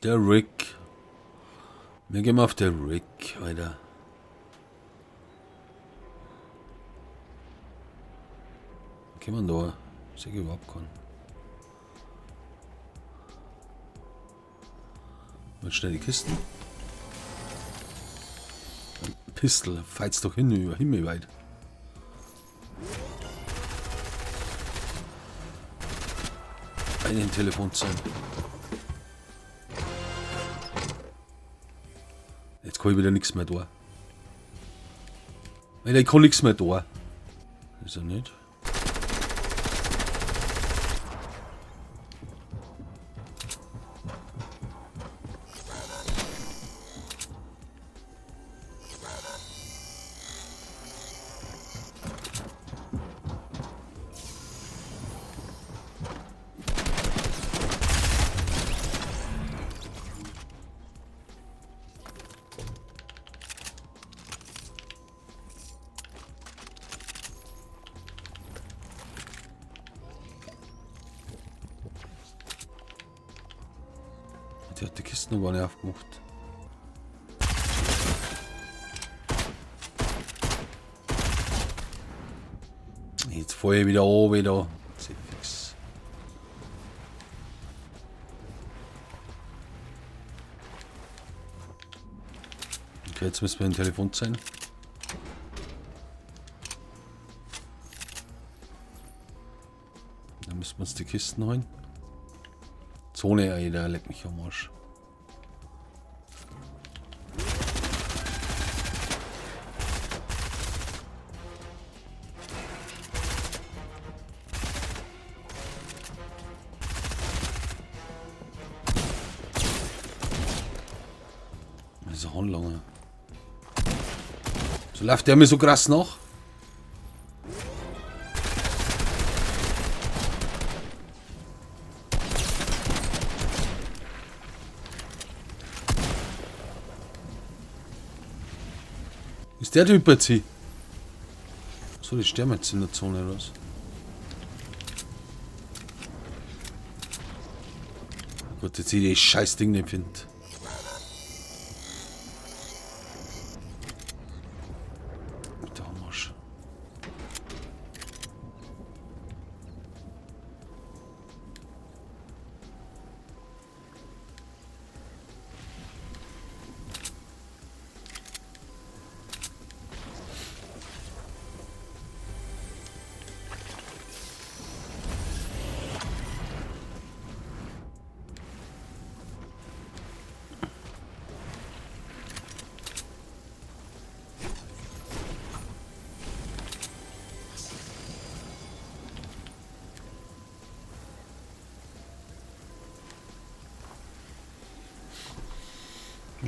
Der Rick. Wir gehen mal auf der Rick, Alter. Kann man da? Sehe ich überhaupt keinen. Mal schnell die Kisten. Pistol, feit's doch hin über himmelweit. Einen Telefonzellen. Jetzt kann ich wieder nichts mehr da. Alter, ich kann nichts mehr da. Ist er nicht? Die hat die Kisten noch gar nicht aufgemacht. Jetzt fahr ich wieder an, wieder. Fix. Okay, jetzt müssen wir ein Telefon sein. Dann müssen wir uns die Kisten holen. Zone, Alter, leck mich am Arsch. Das ist ein Handlanger. So läuft der mir so krass nach. Ist der Typ jetzt hier? So, die sterben jetzt in der Zone, oder was? Oh Gott, jetzt ich das scheiß Ding nicht finde. Mit der Arsch.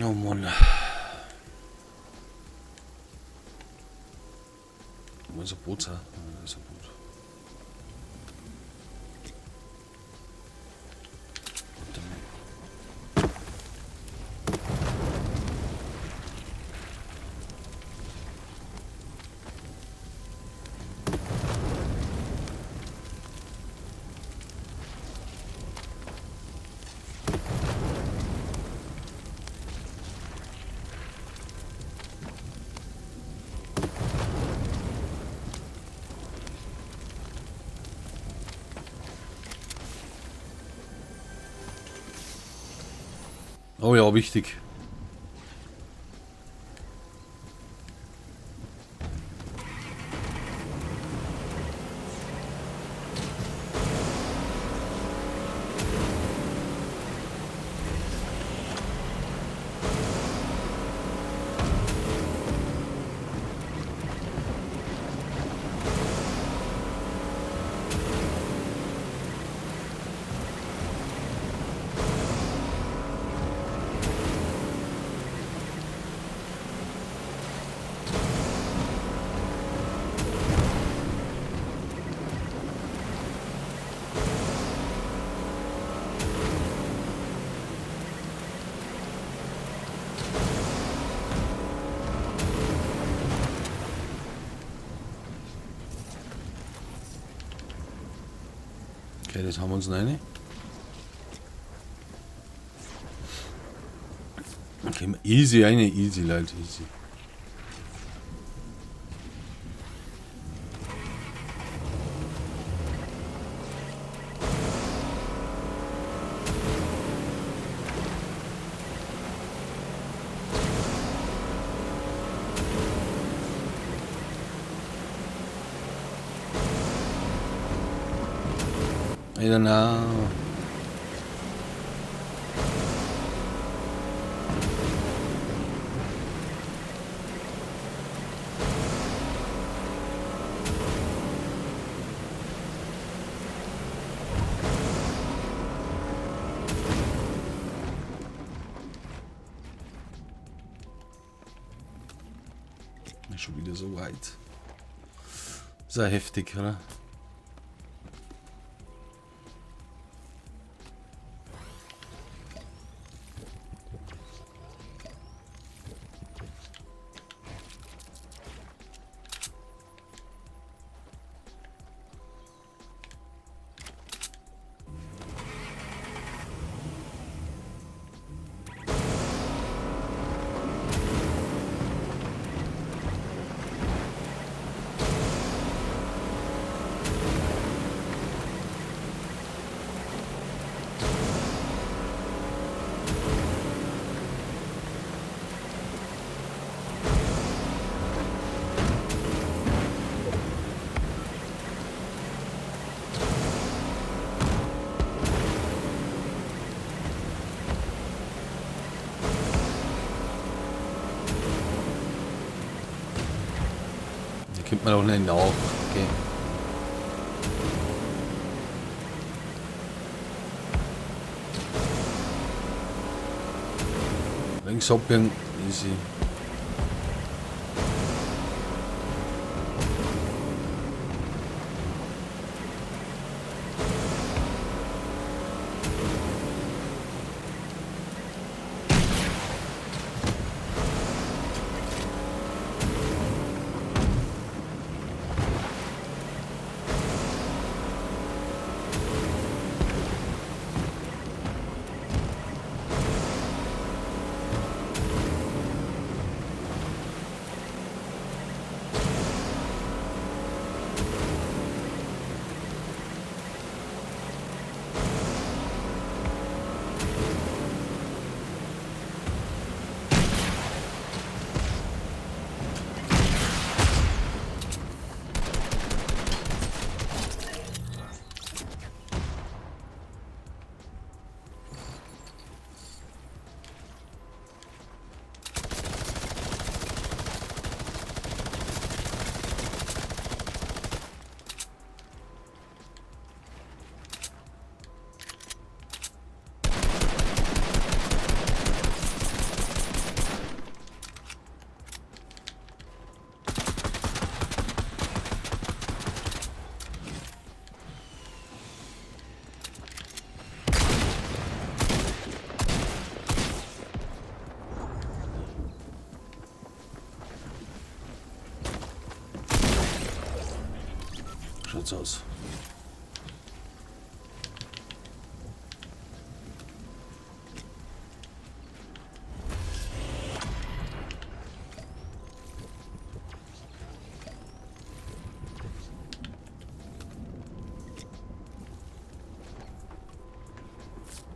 Oh Mann. Wo ist der Boot? Da ist ein Boot. Oh ja, wichtig. Okay, das haben wir uns rein. Okay, easy, eine easy, Leute, easy. I don't know. Schon wieder so weit. Sehr heftig, oder? Da kommt man auch nicht nach. Okay. Links abbiegen, easy. Schaut's aus.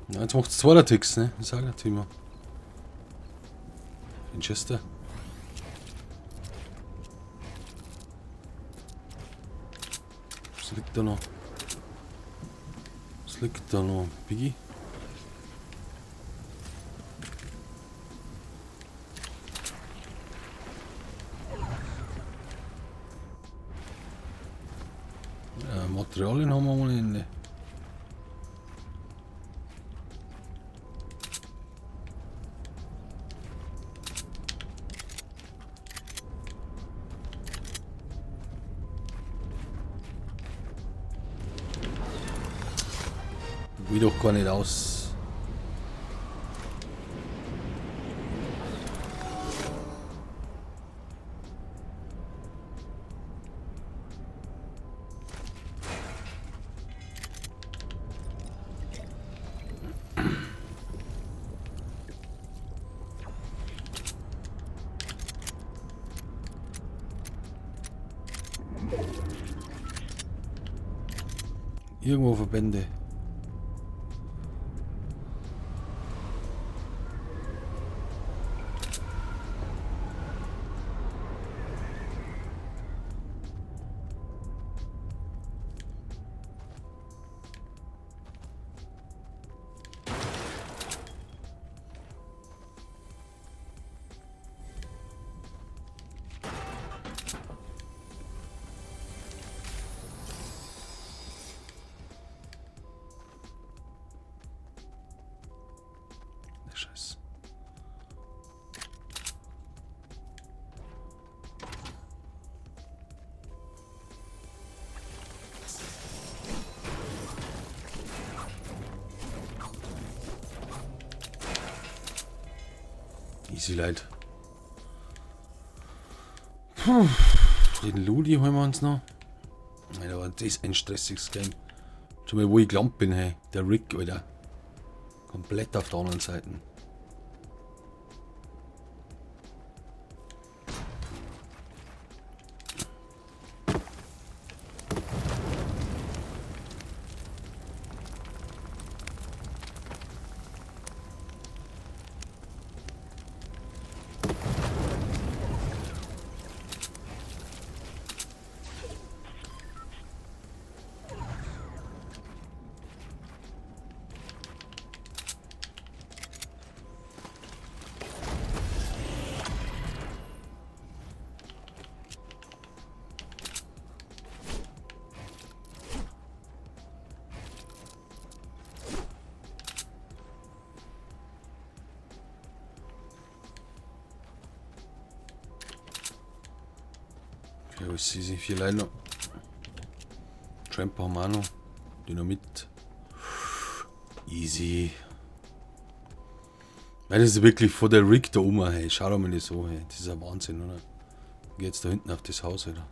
Ja, jetzt macht's zwei Ticks, ne? Das ist auch ein Thema. Winchester. Was liegt da noch? Was liegt da noch? Biggie? Ja, Materialien haben wir ohne Ende. Will doch gar nicht aus. Irgendwo Verbände. Der Scheiß. Easy Leid. Puh, den Ludi holen wir uns noch. Alter, aber das ist ein stressiges Game. Schau mal, wo ich gelandet bin, hey. Der Rick, Alter. Komplett auf der anderen Seite. Okay, was ist 4 Leute noch. Tramper haben wir auch noch. Dynamit. Easy. Weil das ist wirklich vor der Rig da oben, hey. Schau doch mal das so, hey. Das ist ein Wahnsinn, oder? Geh jetzt da hinten auf das Haus, Alter.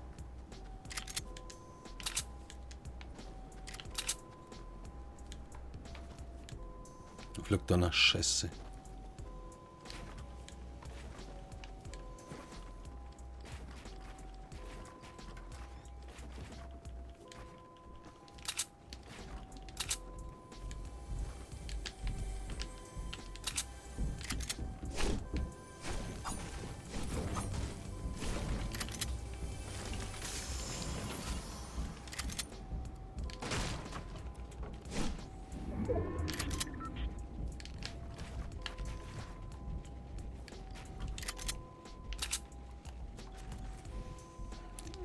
Da fliegt da eine Scheiße.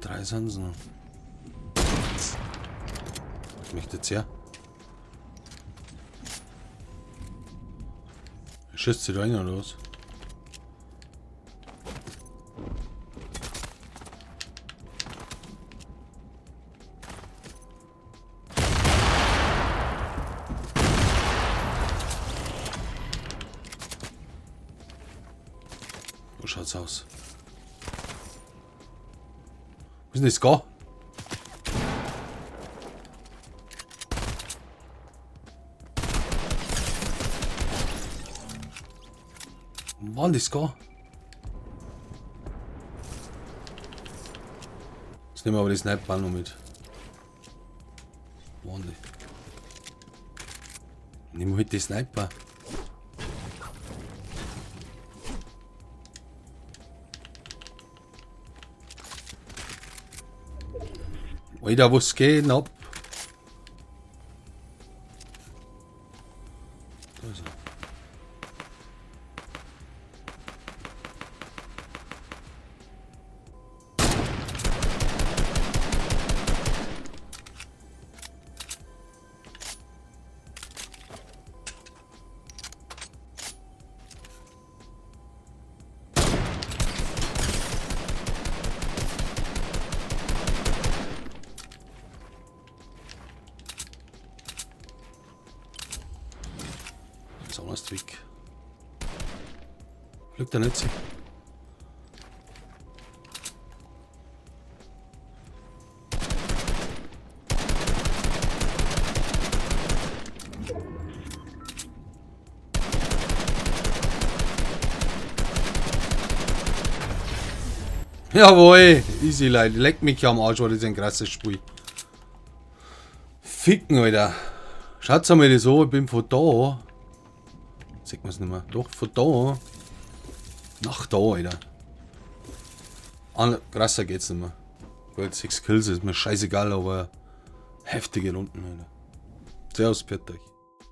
3 sind noch. Ich möchte jetzt her. Schießt sie da rein oder was? So schaut's aus. Wo ist denn das Gar? Wann das Gar? Jetzt nehmen wir aber die Sniper auch noch mit. Wahnsinn. Nehmen wir halt die Sniper. Alter, was geht denn ab? Da ist er. Weg. Glück der Netze. Jawohl, easy Leute, leck mich am Arsch, war das ein krasses Spiel. Ficken, Alter. Schaut's einmal das an, ich bin von da. Sieht man's nicht mehr. Doch, von da. Nach da, Alter. An, krasser geht's nicht mehr. Gut, 6 Kills ist mir scheißegal, aber heftige Runden, Alter. Servus, pfiat euch.